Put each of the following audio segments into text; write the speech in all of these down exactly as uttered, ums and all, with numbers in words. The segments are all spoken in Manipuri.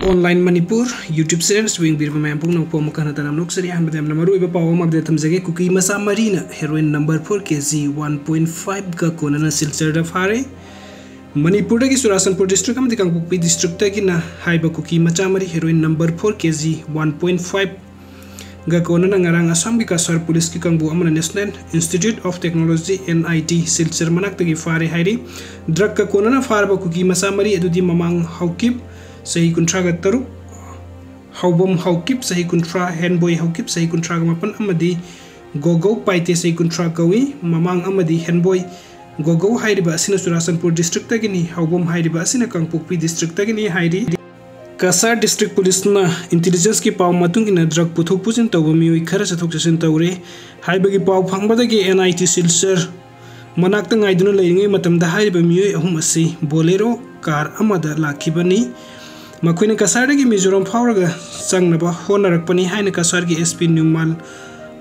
Online Manipur YouTube channel ꯁꯤꯕꯨ ꯌꯦꯡꯕꯤꯔꯤꯕ ꯃꯌꯥꯝ ꯄꯨꯝꯅꯃꯛꯄꯨ ꯑꯃꯨꯛ ꯍꯟꯅ ꯇꯔꯥꯝꯅ ꯑꯣꯛꯆꯔꯤ꯫ ꯑꯍꯥꯟꯕꯗ ꯌꯥꯝꯅ ꯃꯔꯨꯑꯣꯏꯕ ꯄꯥꯎ ꯑꯃ update ꯊꯝꯖꯒꯦ꯫ ꯀꯨꯀꯤ ꯃꯆꯥ ꯃꯔꯤꯅ heroin number four K G one point five ꯒ ꯀꯣꯟꯅꯅ ꯁꯤꯜꯆꯔꯗ ꯐꯥꯔꯦ꯫ ꯃꯅꯤꯄꯨꯔꯗꯒꯤ ꯆꯨꯔꯥꯆꯥꯟꯄꯨꯔ district ꯑꯃꯗꯤ ꯀꯥꯡꯄꯣꯛꯄꯤ district ꯇꯒꯤꯅ ꯍꯥꯏꯕ ꯀꯨꯀꯤ ꯃꯆꯥ ꯃꯔꯤ heroin number four K G one point five ꯒ ꯀꯣꯟꯅꯅ ꯉꯔꯥꯡ ꯑꯁꯥꯝꯒꯤ ꯀꯁꯥꯔ ꯄꯨꯂꯤꯁꯀꯤ ꯀꯥꯡꯕꯨ ꯑꯃꯅ National Institute of Technology, N I T, Silchar ꯃꯅꯥꯛꯇꯒꯤ ꯐꯥꯔꯦ ꯍꯥꯏꯔꯤ꯫ Drug ꯀ ꯀꯣꯟꯅꯅ ꯐꯥꯔꯕ ꯀꯨꯀꯤ ꯃꯆꯥ ꯃꯔꯤ ꯑꯗꯨꯗꯤ ꯃꯃꯥꯡ ꯍꯥꯎꯀꯤꯞ, ꯆꯍꯤ ꯀꯨꯟꯊ꯭ꯔꯥꯒ ꯇꯔꯨꯛ, ꯍꯥꯎꯕꯝ ꯍꯥꯎꯀꯤꯞ, ꯆꯍꯤ ꯀꯨꯟꯊ꯭ꯔꯥ, ꯍꯦꯟꯕꯣꯏ ꯍꯥꯎꯀꯤꯞ, ꯆꯍꯤ ꯀꯨꯟꯊ꯭ꯔꯥꯒ ꯃꯥꯄꯟ, ꯑꯃꯗꯤ ꯒꯣꯒꯧ ꯄꯥꯏꯇꯦ, ꯆꯍꯤ ꯀꯨꯟꯊ꯭ꯔꯥ ꯀꯧꯏ꯫ ꯃꯃꯥꯡ ꯑꯃꯗꯤ ꯍꯦꯟꯕꯣꯏ ꯒꯣꯒꯧ ꯍꯥꯏꯔꯤꯕ ꯑꯁꯤꯅ ꯆꯨꯔꯥꯆꯥꯟꯄꯨꯔ district ꯇꯒꯤꯅꯤ, ꯍꯥꯎꯕꯝ ꯍꯥꯏꯔꯤꯕ ꯑꯁꯤꯅ ꯀꯥꯡꯄꯣꯛꯄꯤ district ꯇꯒꯤꯅꯤ ꯍꯥꯏꯔꯤ꯫ ꯀꯁꯥꯔ district ꯄꯨꯂꯤꯁꯅ intelligence ꯀꯤ ꯄꯥꯎ ꯃꯇꯨꯡ ꯏꯟꯅ drug ꯄꯨꯊꯣꯛ ꯄꯨꯁꯤꯟ ꯇꯧꯕ ꯃꯤꯑꯣꯏ ꯈꯔ ꯆꯠꯊꯣꯛ ꯆꯠꯁꯤꯟ ꯇꯧꯔꯦ ꯍꯥꯏꯕꯒꯤ ꯄꯥꯎ ꯐꯪꯕꯗꯒꯤ N I T ꯁꯤꯜꯆꯔ ꯃꯅꯥꯛꯇ ꯉꯥꯏꯗꯨꯅ ꯂꯩꯔꯤꯉꯩ ꯃꯇꯝꯗ ꯍꯥꯏꯔꯤꯕ ꯃꯤꯑꯣꯏ ꯑꯍꯨꯝ ꯑꯁꯤ Bolero car ꯑꯃꯗ ꯂꯥꯛꯈꯤꯕꯅꯤ꯫ ꯃꯈꯣꯏꯅ ꯀꯁꯥꯔꯗꯒꯤ ꯃꯤꯖꯣꯔꯥꯝ ꯐꯥꯎꯔꯒ ꯆꯪꯅꯕ ꯍꯣꯠꯅꯔꯛꯄꯅꯤ ꯍꯥꯏꯅ ꯀꯁꯥꯔꯒꯤ S P ꯅ꯭ꯌꯨꯃꯥꯜ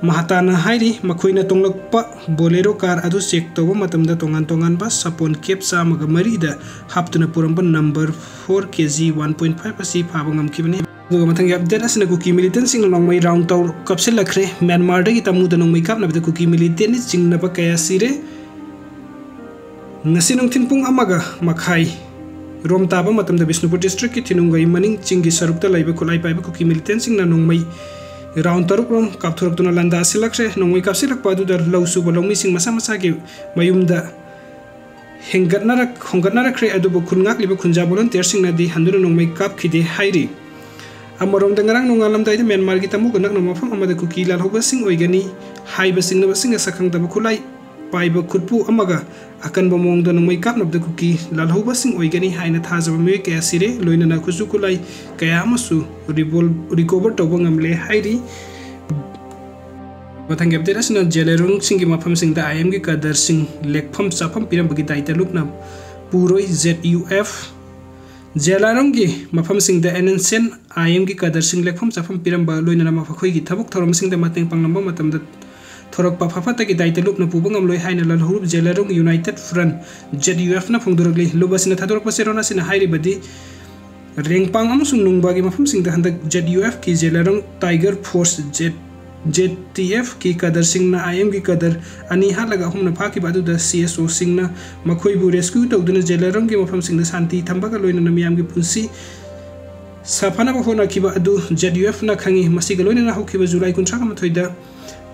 ꯃꯍꯥꯇꯥꯅ ꯍꯥꯏꯔꯤ꯫ ꯃꯈꯣꯏꯅ ꯇꯣꯡꯂꯛꯄ Bolero car ꯑꯗꯨ check ꯇꯧꯕ ꯃꯇꯝꯗ ꯇꯣꯉꯥꯟ ꯇꯣꯉꯥꯟꯕ ꯁꯥꯄꯣꯟ cap ꯆꯥꯝꯃꯒ ꯃꯔꯤꯗ ꯍꯥꯞꯇꯨꯅ ꯄꯨꯔꯝꯕ number four K G one point five ꯑꯁꯤ ꯐꯥꯕ ꯉꯝꯈꯤꯕꯅꯤ꯫ ꯑꯗꯨꯒ ꯃꯊꯪꯒꯤ update ꯑꯁꯤꯅ ꯀꯨꯀꯤ militantꯁꯤꯡꯅ ꯅꯣꯡꯃꯩ round ꯇꯔꯨꯛ ꯀꯥꯞꯁꯤꯜꯂꯛꯈ꯭ꯔꯦ꯫ ꯃ꯭ꯌꯥꯟꯃꯥꯔꯗꯒꯤ ꯇꯥꯃꯨꯗ ꯅꯣꯡꯃꯩ ꯀꯥꯞꯅꯕꯗ ꯀꯨꯀꯤ militantꯅ ꯆꯤꯡꯅꯕ ꯀꯌꯥ ꯁꯤꯔꯦ꯫ ꯉꯁꯤ ꯅꯨꯡꯊꯤꯜ ꯄꯨꯡ ꯑꯃꯒ ꯃꯈꯥꯏ ꯔꯣꯝ ꯇꯥꯕ ꯃꯇꯝꯗ ꯕꯤꯁꯅꯨꯄꯨꯔ districtꯀꯤ ꯊꯤꯅꯨꯡꯒꯩ ꯃꯅꯤꯡ ꯆꯤꯡꯒꯤ ꯁꯔꯨꯛꯇ ꯂꯩꯕ ꯈꯨꯠꯂꯥꯏ ꯄꯥꯏꯕ ꯀꯨꯀꯤ militantꯁꯤꯡꯅ ꯅꯣꯡꯃꯩ round ꯇꯔꯨꯛ ꯔꯣꯝ ꯀꯥꯞꯊꯣꯔꯛꯇꯨꯅ ꯂꯥꯟꯗꯥ ꯁꯤꯜꯂꯛꯈ꯭ꯔꯦ꯫ ꯅꯣꯡꯃꯩ ꯀꯥꯞꯁꯤꯜꯂꯛꯄ ꯑꯗꯨꯗ ꯂꯧ ꯁꯨꯕ ꯂꯧꯃꯤꯁꯤꯡ ꯃꯁꯥ ꯃꯁꯥꯒꯤ ꯃꯌꯨꯝꯗ ꯍꯦꯟꯒꯠꯅꯔꯛ-, ꯍꯣꯡꯒꯠꯅꯔꯛꯈ꯭ꯔꯦ, ꯑꯗꯨꯕꯨ ꯈꯨꯟ ꯉꯥꯛꯂꯤꯕ ꯈꯨꯟꯖꯥ volunteerꯁꯤꯡꯅꯗꯤ ꯍꯟꯗꯨꯅ ꯅꯣꯡꯃꯩ ꯀꯥꯞꯈꯤꯗꯦ ꯍꯥꯏꯔꯤ꯫ ꯑꯃꯔꯣꯝꯗ ꯉꯔꯥꯡ ꯅꯣꯡꯉꯥꯜꯂꯝꯗꯥꯏꯗ ꯃ꯭ꯌꯥꯟꯃꯥꯔꯒꯤ ꯇꯥꯃꯨꯒ ꯅꯛꯅꯕ ꯃꯐꯝ ꯑꯃꯗ ꯀꯨꯀꯤ ꯂꯥꯜꯍꯧꯕꯁꯤꯡ ꯑꯣꯏꯒꯅꯤ ꯍꯥꯏꯕ ꯆꯤꯡꯅꯕꯁꯤꯡꯅ ꯁꯛꯈꯪꯗꯕ ꯈꯨꯠꯂꯥꯏ ꯄꯥꯏꯕ ꯈꯨꯠꯄꯨ ꯑꯃꯒ ꯑꯀꯟꯕ ꯃꯑꯣꯡꯗ ꯅꯣꯡꯃꯩ ꯀꯥꯞꯅꯕꯗ ꯀꯨꯀꯤ ꯂꯥꯜꯍꯧꯕꯁꯤꯡ ꯑꯣꯏꯒꯅꯤ ꯍꯥꯏꯅ ꯊꯥꯖꯕ ꯃꯤꯑꯣꯏ ꯀꯌꯥ ꯁꯤꯔꯦ, ꯂꯣꯏꯅꯅ ꯈꯨꯠꯁꯨ ꯈꯨꯠꯂꯥꯏ ꯀꯌꯥ ꯑꯃꯁꯨ ꯔꯤꯕꯣꯜ-, recover ꯇꯧꯕ ꯉꯝꯂꯦ ꯍꯥꯏꯔꯤ꯫ ꯃꯊꯪꯒꯤ update ꯑꯁꯤꯅ ꯖꯦꯂꯦꯔꯣꯡꯁꯤꯡꯒꯤ ꯃꯐꯝꯁꯤꯡꯗ I M ꯒꯤ ꯀꯗꯔꯁꯤꯡ ꯂꯦꯛꯐꯝ ꯆꯥꯐꯝ ꯄꯤꯔꯝꯕꯒꯤ ꯗꯥꯏꯇ ꯂꯨꯞꯅ ꯄꯨꯔꯣꯏ Z U F꯫ ꯖꯦꯂꯥꯔꯣꯡꯒꯤ ꯃꯐꯝꯁꯤꯡꯗ N S N I M ꯒꯤ ꯀꯗꯔꯁꯤꯡ ꯂꯦꯛꯐꯝ ꯆꯥꯐꯝ ꯄꯤꯔꯝꯕ, ꯂꯣꯏꯅꯅ ꯃꯈꯣꯏꯒꯤ ꯊꯕꯛ ꯊꯧꯔꯝꯁꯤꯡꯗ ꯃꯇꯦꯡ ꯄꯥꯡꯂꯝꯕ ꯃꯇꯝꯗ ꯊꯣꯔꯛꯄ ꯐꯐꯠꯇꯒꯤ ꯗꯥꯏꯇ ꯂꯨꯞꯅ ꯄꯨꯕ ꯉꯝꯂꯣꯏ ꯍꯥꯏꯅ ꯂꯥꯜꯍꯧꯂꯨꯞ ꯖꯦꯂꯥꯔꯣꯡ United Front, Z U F ꯅ ꯐꯣꯡꯗꯣꯔꯛꯂꯤ꯫ ꯂꯨꯞ ꯑꯁꯤꯅ ꯊꯥꯗꯣꯔꯛꯄ ꯆꯦꯔꯣꯜ ꯑꯁꯤꯅ ꯍꯥꯏꯔꯤꯕꯗꯤ, ꯔꯦꯡꯄꯥꯡ ꯑꯃꯁꯨꯡ ꯅꯨꯡꯕꯥꯒꯤ ꯃꯐꯝꯁꯤꯡꯗ ꯍꯟꯗꯛ ZUFꯀꯤ ꯖꯦꯂꯦꯔꯣꯡ Tiger Force Z ZTFꯀꯤ ꯀꯗꯔꯁꯤꯡꯅ IMꯒꯤ ꯀꯗꯔ ꯑꯅꯤ ꯍꯥꯠꯂꯒ ꯑꯍꯨꯝꯅ ꯐꯥꯈꯤꯕ ꯑꯗꯨꯗ CSOꯁꯤꯡꯅ ꯃꯈꯣꯏꯕꯨ rescue ꯇꯧꯗꯨꯅ ꯖꯦꯂꯦꯔꯣꯡꯒꯤ ꯃꯐꯝꯁꯤꯡꯗ ꯁꯥꯟꯇꯤ ꯊꯝꯕꯒ ꯂꯣꯏꯅꯅ ꯃꯤꯌꯥꯝꯒꯤ ꯄꯨꯟꯁꯤ ꯁꯥꯐꯅꯕ ꯍꯣꯠꯅꯈꯤꯕ ꯑꯗꯨ ZUFꯅ ꯈꯪꯉꯤ꯫ ꯃꯁꯤꯒ ꯂꯣꯏꯅꯅ ꯍꯧꯈꯤꯕ ꯖꯨꯂꯥꯏ ꯀꯨꯟꯊ꯭ꯔꯥꯒ ꯃꯥꯊꯣꯏꯗ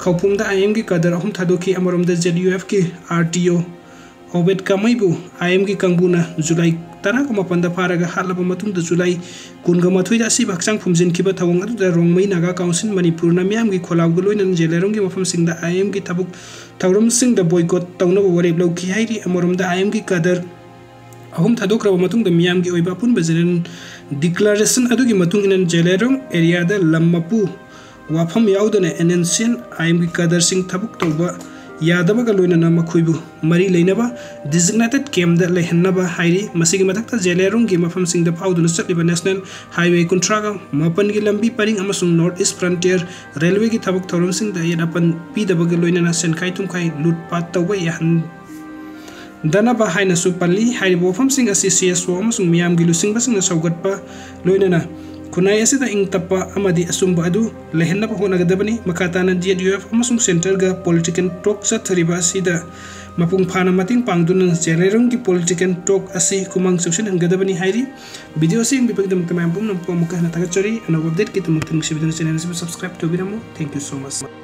ꯈꯧꯄꯨꯝꯗ IMꯒꯤ ꯀꯗꯔ ꯑꯍꯨꯝ ꯊꯥꯗꯣꯛꯈꯤ꯫ ꯑꯃꯔꯣꯝꯗ ZUFꯀꯤ RTO ꯑꯣꯕꯦꯗ ꯀꯥꯃꯩꯕꯨ IMꯒꯤ ꯀꯥꯡꯕꯨꯅ ꯖꯨꯂꯥꯏ ꯇꯔꯥꯒ ꯃꯥꯄꯟꯗ ꯐꯥꯔꯒ ꯍꯥꯠꯂꯕ ꯃꯇꯨꯡꯗ ꯖꯨꯂꯥꯏ ꯀꯨꯟꯒ ꯃꯥꯊꯣꯏꯗ ꯑꯁꯤꯕ ꯍꯛꯆꯥꯡ ꯐꯨꯝꯖꯤꯟꯈꯤꯕ ꯊꯧꯑꯣꯡ ꯑꯗꯨꯗ ꯔꯣꯡꯃꯩ ꯅꯥꯒꯥ ꯀꯥꯎꯟꯁꯤꯜ ꯃꯅꯤꯄꯨꯔꯅ ꯃꯤꯌꯥꯝꯒꯤ ꯈꯣꯜꯂꯥꯎꯒ ꯂꯣꯏꯅꯅ ꯖꯦꯂꯦꯔꯣꯡꯒꯤ ꯃꯐꯝꯁꯤꯡꯗ IMꯒꯤ ꯊꯕꯛ ꯊꯧꯔꯝꯁꯤꯡꯗ boycott ꯇꯧꯅꯕ ꯋꯥꯔꯦꯞ ꯂꯧꯈꯤ ꯍꯥꯏꯔꯤ꯫ ꯑꯃꯔꯣꯝꯗ IMꯒꯤ ꯀꯗꯔ ꯑꯍꯨꯝ ꯊꯥꯗꯣꯛꯈ꯭ꯔꯕ ꯃꯇꯨꯡꯗ ꯃꯤꯌꯥꯝꯒꯤ ꯑꯣꯏꯕ ꯑꯄꯨꯟꯕ general declaration ꯑꯗꯨꯒꯤ ꯃꯇꯨꯡ ꯏꯟꯅ ꯖꯦꯂꯦꯔꯣꯡ areaꯗ ꯂꯝ ꯃꯄꯨ ꯋꯥꯐꯝ ꯌꯥꯎꯗꯅ NNCN IMꯒꯤ ꯀꯗꯔꯁꯤꯡ ꯊꯕꯛ ꯇꯧꯕ ꯌꯥꯗꯕꯒ ꯂꯣꯏꯅꯅ ꯃꯈꯣꯏꯕꯨ ꯃꯔꯤ ꯂꯩꯅꯕ designated campꯇ ꯂꯩꯍꯟꯅꯕ ꯍꯥꯏꯔꯤ꯫ ꯃꯁꯤꯒꯤ ꯃꯊꯛꯇ ꯖꯦꯂꯦꯔꯣꯡꯒꯤ ꯃꯐꯝꯁꯤꯡꯗ ꯐꯥꯎꯗꯨꯅ ꯆꯠꯂꯤꯕ National Highway ꯀꯨꯟꯊ꯭ꯔꯥꯒ ꯃꯥꯄꯟꯒꯤ ꯂꯝꯕꯤ ꯄꯔꯤꯡ ꯑꯃꯁꯨꯡ North East Frontier Railwayꯒꯤ ꯊꯕꯛ ꯊꯧꯔꯝꯁꯤꯡꯗ ꯑꯌꯦꯠ ꯑꯄꯟ ꯄꯤꯗꯕꯒ ꯂꯣꯏꯅꯅ ꯁꯦꯟꯈꯥꯏ ꯊꯨꯝꯈꯥꯏ ꯂꯨꯠ ꯄꯥꯠ ꯇꯧꯕ ꯌꯥꯍꯟ ꯗꯅꯕ ꯍꯥꯏꯅꯁꯨ ꯄꯜꯂꯤ꯫ ꯍꯥꯏꯔꯤꯕ ꯋꯥꯐꯝꯁꯤꯡ ꯑꯁꯤ CSO ꯑꯃꯁꯨꯡ ꯃꯤꯌꯥꯝꯒꯤ ꯂꯨꯆꯤꯡꯕꯁꯤꯡꯅ ꯁꯧꯒꯠꯄ ꯂꯣꯏꯅꯅ ꯈꯨꯟꯅꯥꯏ ꯑꯁꯤꯗ ꯏꯪ ꯇꯞꯄ ꯑꯃꯗꯤ ꯑꯆꯨꯝꯕ ꯑꯗꯨ ꯂꯩꯍꯟꯅꯕ ꯍꯣꯠꯅꯒꯗꯕꯅꯤ꯫ ꯃꯈꯥ ꯇꯥꯅ ZUF ꯑꯃꯁꯨꯡ centreꯒ political talk ꯆꯠꯊꯔꯤꯕ ꯑꯁꯤꯗ ꯃꯄꯨꯡ ꯐꯥꯅ ꯃꯇꯦꯡ ꯄꯥꯡꯗꯨꯅ ꯖꯦꯂꯦꯔꯣꯡꯒꯤ political talk ꯑꯁꯤ ꯈꯨꯃꯥꯡ ꯆꯥꯎꯁꯤꯟꯍꯟꯒꯗꯕꯅꯤ ꯍꯥꯏꯔꯤ꯫ Video ꯑꯁꯤ ꯌꯦꯡꯕꯤꯕꯒꯤꯗꯃꯛꯇ ꯃꯌꯥꯝ ꯄꯨꯝꯅꯃꯛꯄꯨ ꯑꯃꯨꯛꯀ ꯍꯟꯅ ꯊꯥꯒꯠꯆꯔꯤ꯫ ꯑꯅꯧꯕ updateꯀꯤꯗꯃꯛꯇ ꯅꯨꯡꯁꯤꯕꯤꯗꯨꯅ channel ꯑꯁꯤꯕꯨ subscribe ꯇꯧꯕꯤꯔꯝꯃꯨ꯫ Thank you so much꯫